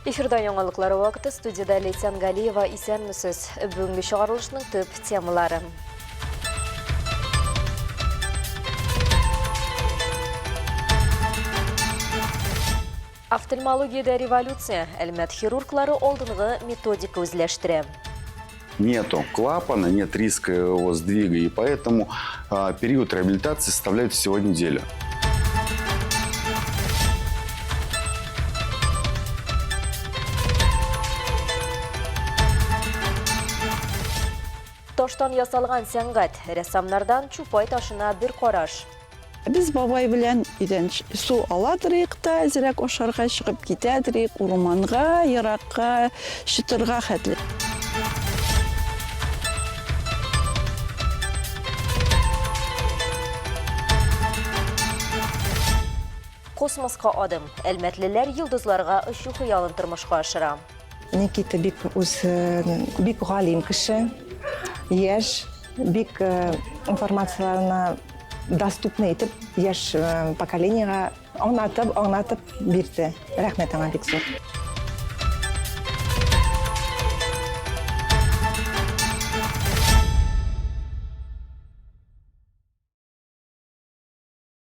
Эфирда яңалыклар вакыты, студиядә Ләйсән Галиева. Исәнмесез. Бүгенге чыгарылышның төп темалары. Офтальмологиядә революция. Әлмәт хирурглары алдынгы методика үзләштерә. Нету клапана, нет риска его сдвига, и поэтому период реабилитации составляет всего неделю. Таштан ясалган сәнгать. Рәссамнардан Чупай ташына бер караш. Без бабай белән өйдән су ала торыйк та, әзрәк ашарга чыгып китә торыйк урманга, еракка, чытырга хәтле. Космоска адым. Әлмәтлеләр йолдызларга очу хыялын тормышка ашыра. Никита бик үз бик галим кеше, яшь, бик информацияләрне доступный итеп яшь поколениега аңлатып, аңлатып бирде. Рәхмәт аңа бик зур.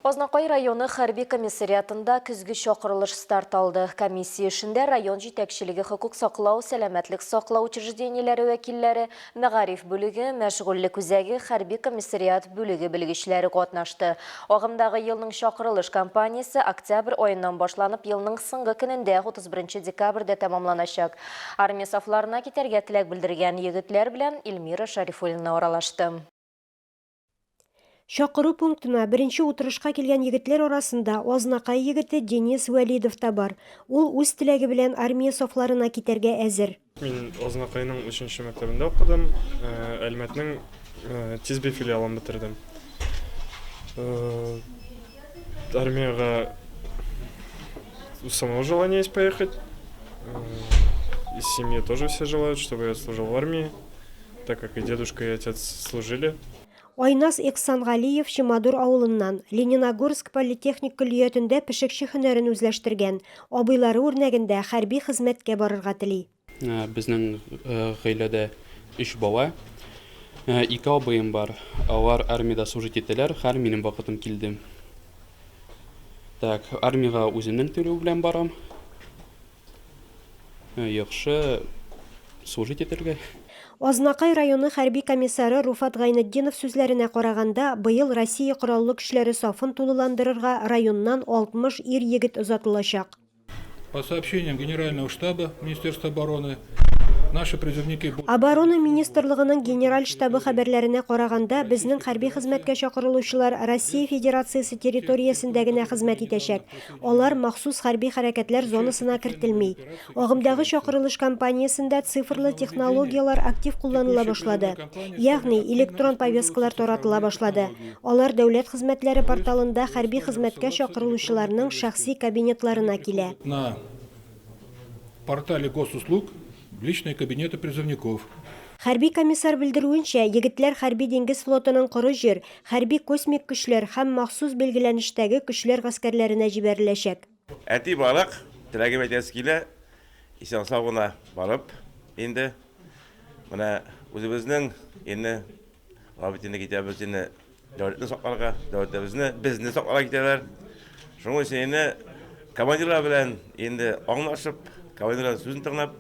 Азнакай районы хәрби комиссариатында көзге чакырылыш старт алды. Комиссия эшендә район җитәкчелеге хокук саклау, сәламәтлек саклау учреждениеләре вәкилләре, мәгариф бүлеге, мәшгульлек үзәге, хәрби комиссариат бүлеге белгечләре катнашты. Агымдагы елның чакырылыш кампаниясе октябрь аеннан башланып, елның соңгы көнендә, 31 декабрьдә тәмамланачак. Армия сафларына китәргә теләк белдергән егетләр белән Эльмира Шәрифуллина аралашты. Чакыру пунктына беренче утырышка килгән егетләр арасында Азнакай егете Денис Вәлидов та бар. Ул үз теләге белән армия сафларына китәргә әзер. Мин Азнакайның өченче мәктәбендә укыдым, Әлмәтнең Тизби филиалын бетердем. Армиягә у самого желание есть поехать. Из семьи тоже все желают, чтобы я служил в армии, так как и дедушка, и отец служили. Айназ Ихсангалиев Чемодур авылыннан, Лениногорск политехник көллиятендә пешекче һөнәрен үзләштергән, абыйлары үрнәгендә хәрби хезмәткә барырга тели. Безнең гаиләдә өч бала. Ике абыем бар. Алар армиядә служить итәләр, хәл минем вакытым килде. Так, армиягә үземнең түләү белән барам. Яхшы служить итәргә. Азнакай районы хәрби комиссары Руфат Гайнетдинов сүзләренә караганда, быел Россия Кораллы Көчләре сафын тулыландырырга районнан 60 ир-егет озатылачак. По сообщениям Генерального штаба Министерства обороны, наши призывники будут. Оборона министрлыгының Генераль штабы хәбәрләренә караганда, безнең хәрби хезмәткә чакырылучылар Россия Федерациясе территориясендә генә хезмәт итәчәк. Алар махсус хәрби хәрәкәтләр зонасына кертелми. Агымдагы чакырылыш кампаниясендә цифрлы технологияләр актив кулланыла башлады. Ягъни, электрон повесткалар таратыла башлады. Алар дәүләт хезмәтләре порталында хәрби хезмәткә чакырылучыларның шәхси кабинетларына килә. На портале Госуслуг в личные кабинеты призывников. Хәрби комиссар белдерүенчә, егетләр хәрби-диңгез флотының коры җир, Хәрби-космик көчләр һәм махсус билгеләнештәге көчләр гаскәрләренә җибәреләчәк. Әти барык, теләгем әйтәсе килә, исән-сау гына барып инде. Менә үзебезнең инде, алар бит инде китәбез инде дәүләтне сакларга, дәүләтебезне, безне сакларга китәләр. Шуның өчен инде командирлар белән инде аңлашып, командирлар сүзен тыңлап,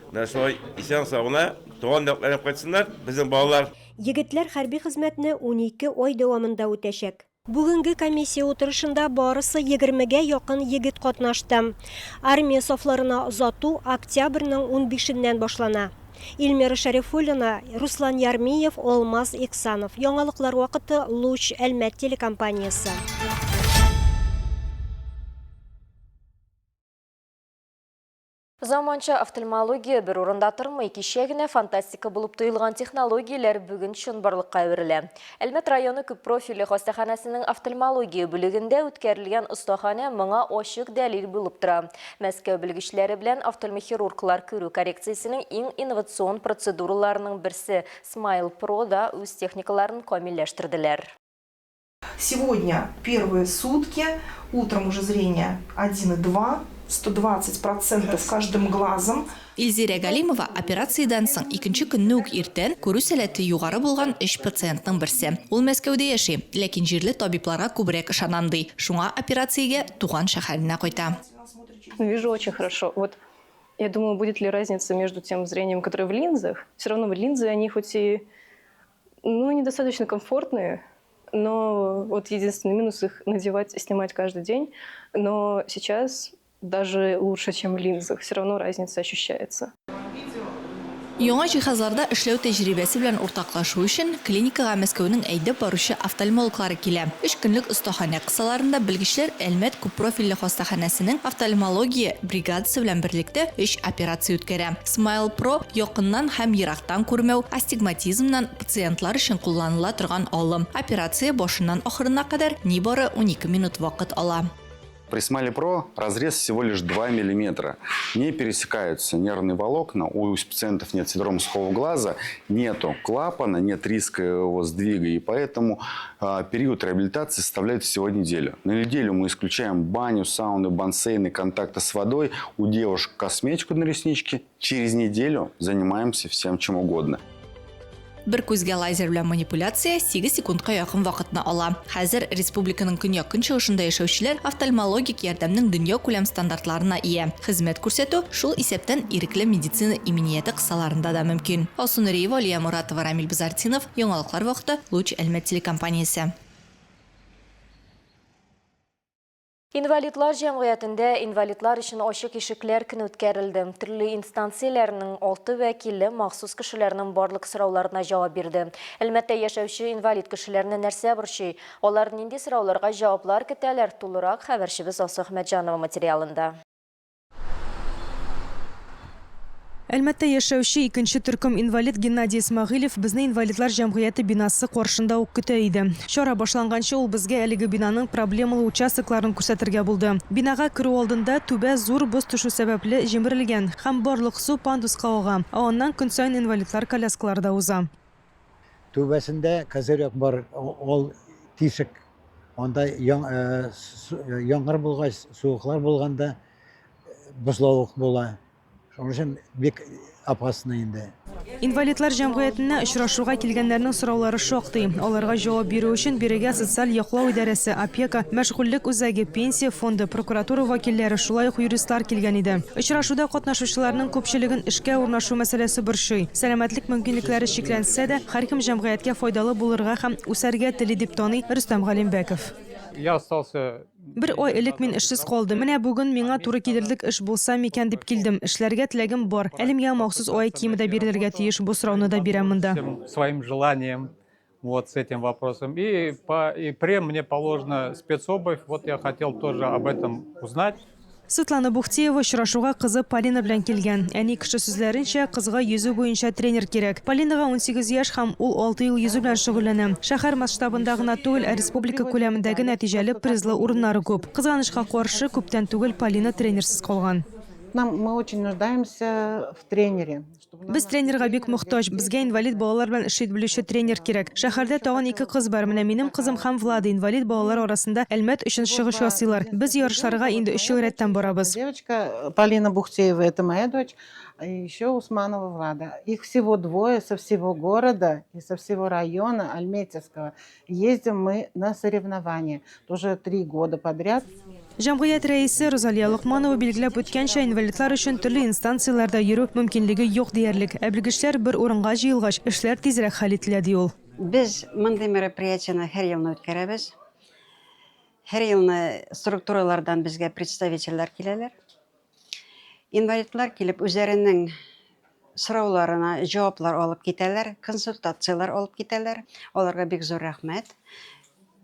менә шулай исән-сау гына туган якларына кайтсыннар безнең балалар. Егетләр хәрби хезмәтне 12 ай дәвамында үтәчәк. Бүгенге комиссия утырышында барысы егермегә якын егет катнашты. Армия сафларына озату октябрьнең унбишеннән башлана. Эльмира Шәрифуллина, Руслан Ярмиев, Алмаз Иксанов. Яңалыклар вакыты, Луч, Әлмәт телекомпаниясе. Заманча офтальмология бер урында тормый. Кичә генә фантастика булып тоелган технологияләр бүген чынбарлыкка әверелә. Әлмәт районы күппрофильле хастаханәсенең офтальмология бүлегендә үткәрелгән остаханә моңа ачык дәлил булып тора. Мәскәү белгечләре белән офтальмохирурглар күрү коррекциясенең иң инновацион процедураларының берсе Smile Pro да үз техникаларын камилләштерделәр. Сегодня первые сутки, утром уже зрение 1,2. 120 процентов каждым глазом. Илзирә Галимова операциядән соң икенче көнне үк иртән күрү сәләте югары булган өч пациентның берсе. Ул Мәскәүдә яши, ләкин җирле табибларга күбрәк ышанам ди, шуңа операциягә туган шәһәренә кайта. Вижу очень хорошо. Вот я думаю, будет ли разница между тем зрением, которое в линзах. Все равно линзы, они хоть и ну, недостаточно комфортные, но вот единственный минус их надевать и снимать каждый день. Но сейчас даже лучше, чем в линзах, все равно разница ощущается. Яңа җиһазларда эшләү тәҗрибәсе белән уртаклашу өчен клиникага Мәскәүнең әйдәп баручы офтальмологлары килә. Өч көнлек остаханә кысаларында белгечләр Әлмәт күппрофильле хастаханәсенең офтальмология бригадасы белән берлектә өч операция үткәрә. Smile Pro якыннан һәм ерактан күрмәү, астигматизмнан пациентлар өчен кулланыла торган алым. Операция башыннан ахырына кадәр нибары 12 минут вакыт ала. При Smile Pro разрез всего лишь 2 миллиметра. Не пересекаются нервные волокна, у пациентов нет синдрома сухого глаза, нету клапана, нет риска его сдвига, и поэтому период реабилитации составляет всего неделю. На неделю мы исключаем баню, сауны, бассейны, контакты с водой, у девушек косметику на реснички. Через неделю занимаемся всем чем угодно. Бер күзгә лазер белән манипуляция 8 секундка якын вакытны ала. Хәзер республиканың көньяк-көнчыгышында яшәүчеләр офтальмологик ярдәмнең дөньякүләм стандартларына ия. Хезмәт күрсәтү, шул исәптән ирекле медицина иминияте кысаларында да мөмкин. Алсу Нуриева, Алия Моратова, Рамил Базартдинов, Яңалыклар вакыты, Луч Әлмәт телекомпаниясе. Инвалидлар җәмгыятендә инвалидлар өчен ачык ишекләр көне үткәрелде. Төрле инстанцияләрнең алты вәкиле махсус кешеләрнең барлык сорауларына җавап бирде. Әлмәттә яшәүче инвалид кешеләрне нәрсә борчый? Алар нинди сорауларга җаваплар көтәләр? Тулырак хәбәрчебез Алсу Әхмәтҗанова материалында. Әлмәттә яшәүче икенче төркем инвалид Геннадий Исмәгыйлев безне инвалидлар җәмгыяте бинасы каршында ук көтә иде. Чара башланганчы ул безгә әлеге бинаның проблемалы участокларын күрсәтергә булды. Бинага керү алдында түбә зур боз төшү сәбәпле җимерелгән һәм барлык су пандуска ага, ә аннан көн саен инвалидлар коляскаларда уза. Түбәсендә козырек бар, ул тишек. Анда яңгыр булгач, суыклар булганда бозлавык була. Шуның өчен бик опасно инде. Инвалидлар җәмгыятенә очрашуга килгәннәрнең сораулары шактый. Аларга җавап бирү өчен бирегә социаль яклау идарәсе, опека, мәшгульлек үзәге, пенсия фонды, прокуратура вәкилләре, шулай ук юристлар килгән иде. Очрашуда катнашучыларның күпчелеген эшкә урнашу мәсьәләсе борчый. Сәламәтлек мөмкинлекләре чикләнсә дә, һәркем җәмгыятькә файдалы булырга һәм үсәргә тели, дип таный Рөстәм Галимбәков. Я остался Бер ай элек мин эшсез калдым. Менә бүген миңа туры килерлек эш булса микән дип килдем. Эшләргә теләгем бар. Әле миңа махсус аяк киеме дә бирелергә тиеш, бу сорауны да бирәм монда. Своим желанием вот с этим вопросом. И по и прем мне положена спецобувь. Вот я хотел тоже об этом узнать. Светлана Бухтеева очрашуга кызы Полина белән килгән. Әни кеше сүзләренчә, кызга йөзү буенча тренер кирәк. Полинага 18 яшь һәм ул 6 ел йөзү белән шөгыльләнә. Шәһәр масштабында гына түгел, ә республика күләмендәге нәтиҗәле призлы урыннары күп. Кызганычка каршы, күптән түгел Полина тренерсыз калган. Нам мы очень нуждаемся в тренере. Без тренерга бик мохтаҗ. Безгә инвалид балалар белән эшли белүче тренер кирәк. Шәһәрдә тагын ике кыз бар. Менә минем кызым һәм Влада инвалид балалар арасында Әлмәт өчен чыгыш ясыйлар. Без ярышларга инде өч ел рәттән барабыз. Девочка Полина Бухтеева, это моя дочь, и еще Усманова Влада. Их всего двое со всего города и со всего района Альметьевского. Ездим мы на соревнования. Тоже три года подряд. Җәмгыять рәисе Розалия Локманова билгеләп үткәнчә, инвалидлар өчен төрле инстанцияләрдә йөрү мөмкинлеге юк диярлек. Ә белгечләр бер урынга җыелгач, эшләр тизрәк хәл ителә, ди ул. Без мондый мероприятиене һәр елны үткәрәбез. Һәр елны структуралардан безгә представительләр киләләр. Инвалидлар килеп үзләренең сорауларына җаваплар алып китәләр, консультацияләр алып китәләр. Аларга бик зур рәхмәт.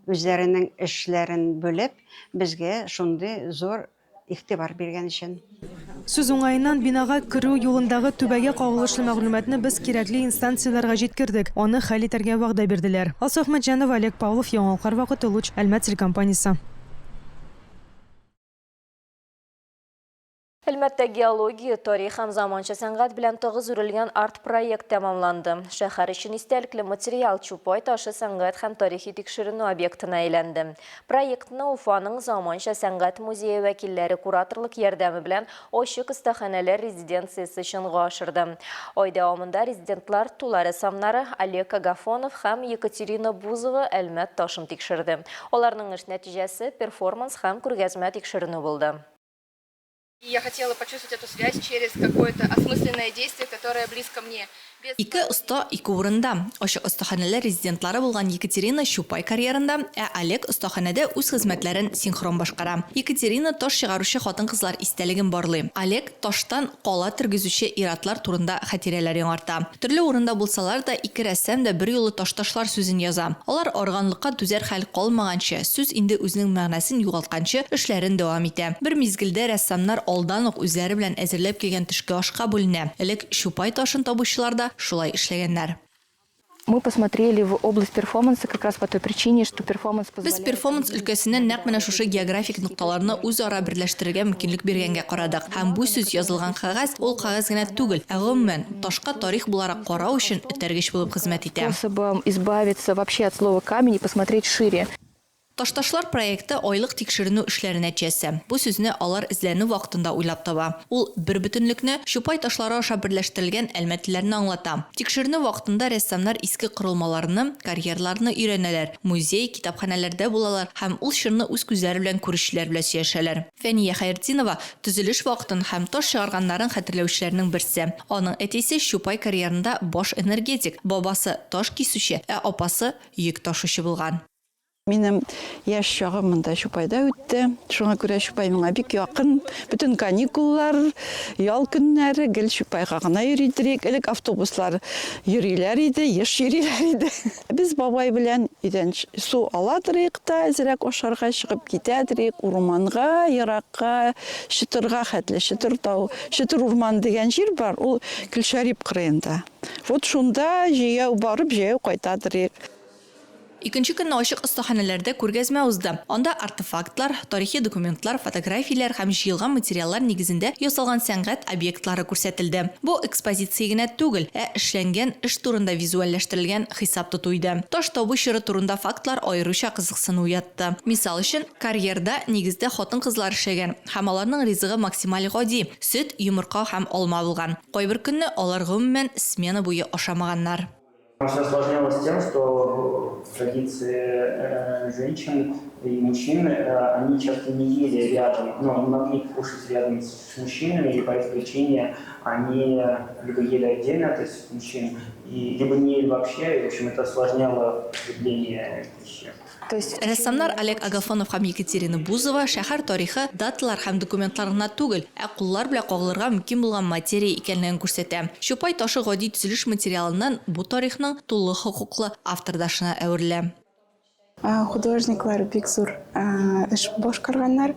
Үзләренең эшләрен бүлеп, безгә шундый зур игътибар биргән өчен. Сүз уңаеннан, бинага керү юлындагы түбәгә кагылышлы мәгълүматны без кирәкле инстанцияләргә җиткердек, аны хәл итәргә вәгъдә бирделәр. Алсу Әхмәтҗанова, Олег Павлов, Яңалыклар вакыты, Луч, Әлмәт телекомпаниясе. Әлмәттә геология, тарих һәм заманча сәнгать белән тыгыз үрелгән арт-проект тәмамланды. Шәһәр өчен истәлекле материал Чупай ташы сәнгать һәм тарихи тикшеренү объектына әйләнде. Проектны Уфаның заманча сәнгать музее вәкилләре кураторлык ярдәме белән ачык остаханәләр резиденциясе чынга ашырды. Ай дәвамында резидентлар Тула рәссамнары Олег Агафонов һәм Екатерина Бузова Әлмәт ташын тикшерде. Аларның эш нәтиҗәсе, перформанс һәм күргәзмә-тикшеренү булды. И я хотела почувствовать эту связь через какое-то осмысленное действие, которое близко мне. Без Ике оста ике урында. Ачык остаханәләр резидентлары булган Екатерина Чупай карьерында, ә Олег остаханәдә үз хезмәтләрен синхрон башкара. Екатерина таш чыгаручы хатын-кызлар истәлеген барлый. Олег таштан кала тергезүче ир-атлар турында хатирәләр яңарта. Төрле урында булсалар да, ике рәссам да берьюлы ташташлар сүзен яза. Алар арыганлыкка түзәр хәл калмаганчы, сүз инде үзенең мәгънәсен югалтканчы эшләрен дәвам итә. Бер мизгелдә рәссамнар алдан ук үзләре белән әзерләп килгән төшке ашка бүленә. Элек Чупай ташын табучылар да шулай эшләгәннәр. Мы посмотрели в область перформанса как раз по той причине, что перформанс Без позволяет перформанс өлкәсенә нәкъ менә шушы географик нокталарны үзара берләштерергә мөмкинлек биргәнгә карадык. Һәм бу сүз язылган кәгазь, ул кәгазь генә түгел, ә гомумән, ташка тарих буларак карау өчен этәргеч булып хезмәт итә. Способом избавиться вообще от слова камень и посмотреть шире. Ташташлар проекты айлык тикшеренү эшләре нәтиҗәсе. Бу сүзне алар эзләнү вакытында уйлап таба. Ул бербөтенлекне, Чупай ташлары аша берләштерелгән әлмәтлеләрне аңлата. Тикшеренү вакытында рәссамнар иске корылмаларны, карьерларны өйрәнәләр, музей, китапханәләрдә булалар һәм ул чорны үз күзләре белән күрүчеләр белән сөйләшәләр. Фәния Хәертдинова, төзелеш вакытын һәм таш чыгарганнарын хәтерләүчеләрнең берсе. Аның әтисе Чупай карьерында баш энергетик, бабасы, таш кисүче, ә апасы йөк ташучы булган. Минем яшь чагым монда Чупайда үтте. Шуңа күрә Чупай миңа бик якын. Бөтен каникуллар, ял көннәре гел Чупайга гына йөри идек. Элек автобуслар йөриләр иде, еш йөриләр иде. Без бабай белән өйдән су ала торыйк та, әзрәк ашарга чыгып китә торыйк урманга, еракка, Чытырга хәтле, Чытыр тау, Чытыр урман дигән җир бар, ул Көлшәрип кырыенда. Вот шунда җәяү барып, җәяү кайта торыйк. Икенче көнне ачык остаханәләрдә күргәзмә узды. Анда артефактлар, тарихи документлар, фотографияләр һәм җыелган материаллар нигезендә ясалган сәнгать объектлары күрсәтелде. Бу экспозиция генә түгел, ә эшләнгән эш турында визуальләштерелгән хисап тоту иде. Таш табу чоры турында фактлар аеруча кызыксыну уятты. Мисал өчен, карьерда нигездә хатын-кызлар эшләгән һәм аларның ризыгы максималь гади, сөт, йомырка һәм алма булган. Кайбер көнне алар гомумән смена буе ашамаганнар. Все осложнялось тем, что в традиции э, женщин и мужчин э, они часто не ели рядом, ну, не могли кушать рядом с мужчинами, и по этой причине они либо ели отдельно, то есть мужчин, и, либо не ели вообще, и, в общем, это осложняло потребление пищи. Рәссамнар Олег Агафонов һәм Екатерина Бузова шәһәр тарихы даталар һәм документлар гына түгел, ә куллар белән кагылырга мөмкин булган материя икәнлеген күрсәтә. Чупай ташы гади төзелеш материалыннан бу тарихның тулы хокуклы автордашына әверелә. Художниклар бик зур эш башкарганнар.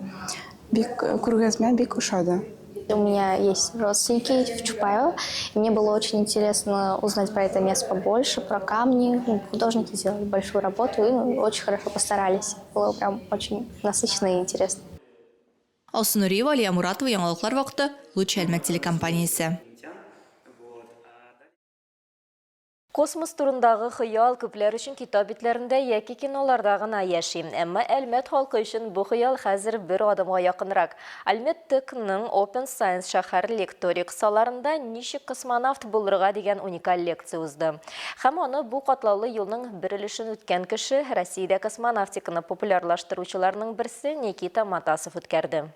Бик күргәзмә бик ошады. У меня есть родственники в Чупаево, и мне было очень интересно узнать про это место побольше, про камни. Ну, художники сделали большую работу и ну, очень хорошо постарались. Было прям очень насыщенно и интересно. Алсу Нуриева, Алия Муратова, Яңалыклар вакыты, Луч Әлмәт телекомпаниясе. Космос турындагы хыял күпләр өчен китап битләрендә яки киноларда гына яши. Әмма Әлмәт халкы өчен бу хыял хәзер бер адымга якынрак. Әлмәт ТЭКның Open Science шәһәр лекторий кысаларында Ничек космонавт булырга дигән уникаль лекция узды. Һәм аны бу катлаулы юлның бер өлешен үткән кеше, Россиядә космонавтиканы популярлаштыручыларның берсе Никита Матасов үткәрде.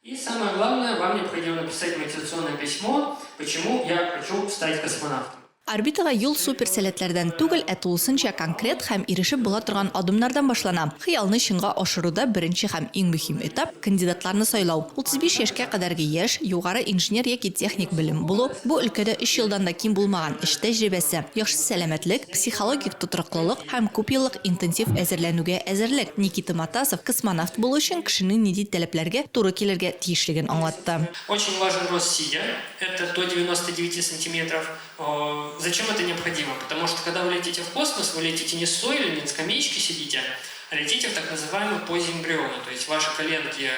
И самое главное, вам необходимо написать мотивационное письмо, почему я хочу стать космонавтом. Орбитага юл суперсәләтләрдән түгел, ә тулысынча конкрет һәм ирешеп була торган адымнардан башлана. Хыялны чынга ашыруда беренче һәм иң мөһим этап, кандидатларны сайлау. 35 яшькә кадәрге яшь, югары инженер яки техник белем булу, бу өлкәдә өч елдан да ким булмаган эш тәҗрибәсе, яхшы сәламәтлек, психологик тотрыклылык һәм күпьеллык интенсив әзерләнүгә әзерлек. Никита Матасов космонавт булу өчен кешенең нинди таләпләргә туры килергә тиешлеген аңлатты. Очень важен рост сидя, это до 99 сантиметров. Зачем это необходимо? Потому что когда вы летите в космос, вы летите не стоя или не на скамеечке сидите, а летите в так называемой позе эмбриона. То есть ваши коленки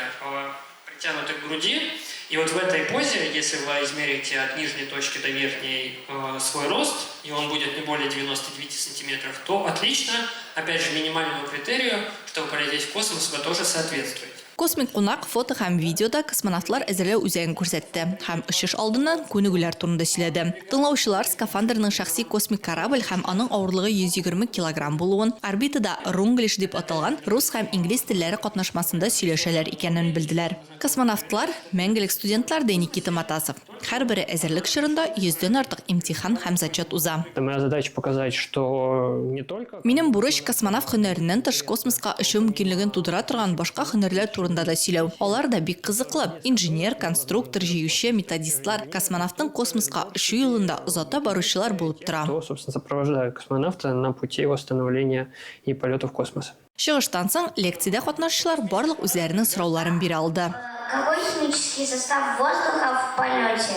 притянуты к груди, И вот в этой позе, если вы измерите от нижней точки до верхней свой рост, и он будет не более 99 сантиметров, то отлично, опять же, минимальному критерию, чтобы полететь в космос, вы тоже соответствуете. Космик кунак фото һәм видеода космонавтлар әзерләү үзәген күрсәтте һәм очыш алдыннан күнегүләр турында сөйләде. Тыңлаучылар скафандрның шәхси космик корабль һәм аның авырлыгы 120 килограмм булуын, орбитада рунглиш дип аталган рус һәм инглиз телләре катнашмасында сөйләшәләр икәнен белделәр. Космонавтлар, мәңгелек студентлар, ди Никита Матасов. Һәрбере әзерлек чорында йөздән артык имтихан һәм зачет уза. Моя задача показать, что не только. Минем бурыч, космонавт һөнәреннән тыш космоска очу мөмкинлеген тудыра торган башка һөнәрләр турында да сөйләү. Алар да бик кызыклы. Инженер, конструктор, җыючы, методистлар, космонавтның космоска очу юлында озата баручылар булып тора. Кто, собственно, сопровождает космонавта на пути его становления и полета в космос. Чыгыштан соң, лекциядә катнашучылар барлык үзләренең сорауларын бирә алды. Какой химический состав воздуха в полете?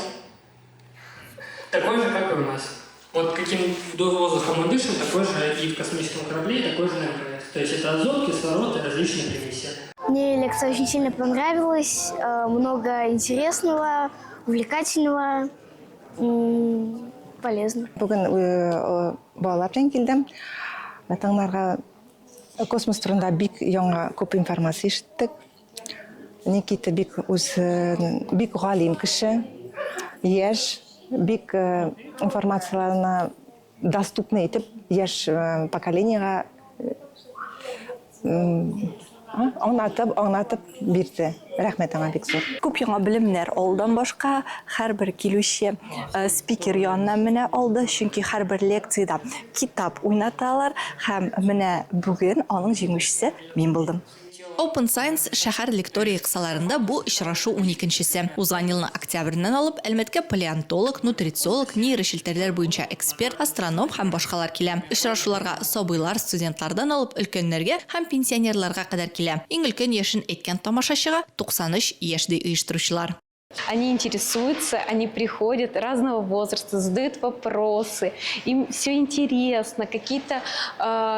Такой же, как и у нас. Вот каким воздухом мы дышим, такой же и в космическом корабле, и такой же на МКС. То есть это азот, кислород и различные примеси. Мне лекция очень сильно понравилась, много интересного, увлекательного, полезно. Бүген балалар белән килдем. Тыңларга Космос турында бик яңа күп информация ишеттек. Никита бик үз бик галим кеше, яшь, бик информацияләрне доступный итеп яшь поколениега аңлатып, аңлатып бирде. Рәхмәт аңа бик зур. Күп яңа белемнәр алудан башка, һәрбер килүче спикер янына менә алды, чөнки һәрбер лекциядә китап уйнаталар һәм менә бүген аның җиңүчесе мин булдым. Open Science шәһәр лекторие кысаларында бу очрашу уникенчесе. Узган елның октябреннән алып Әлмәткә палеонтолог, нутрициолог, нейрочелтәрләр буенча эксперт, астроном һәм башкалар килә. Очрашуларга сабыйлар, студентлардан алып өлкәннәргә һәм пенсионерларга кадәр килә. Иң өлкән яшен әйткән тамашачыга 93 яшь, ди оештыручылар. Они интересуются, они приходят разного возраста, задают вопросы, им все интересно, какие-то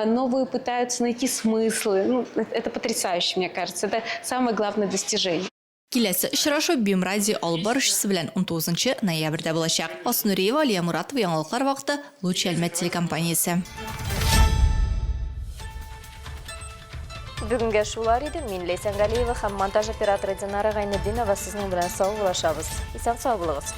новые пытаются найти смыслы. Ну, это потрясающе, мне кажется, это самое главное достижение. Киләсе очрашу БИМ-радио алып баручысы белән 19 ноябрьдә булачак. Алсу Нуриева, Алия Муратова, Яңалыклар вакыты, Луч Әлмәт телекомпаниясе. Бүгенгә шулар иде. Мин Ләйсән Галиева һәм монтаж операторы Динара Гайнетдинова сезнең белән саубуллашабыз. Исән сау булыгыз.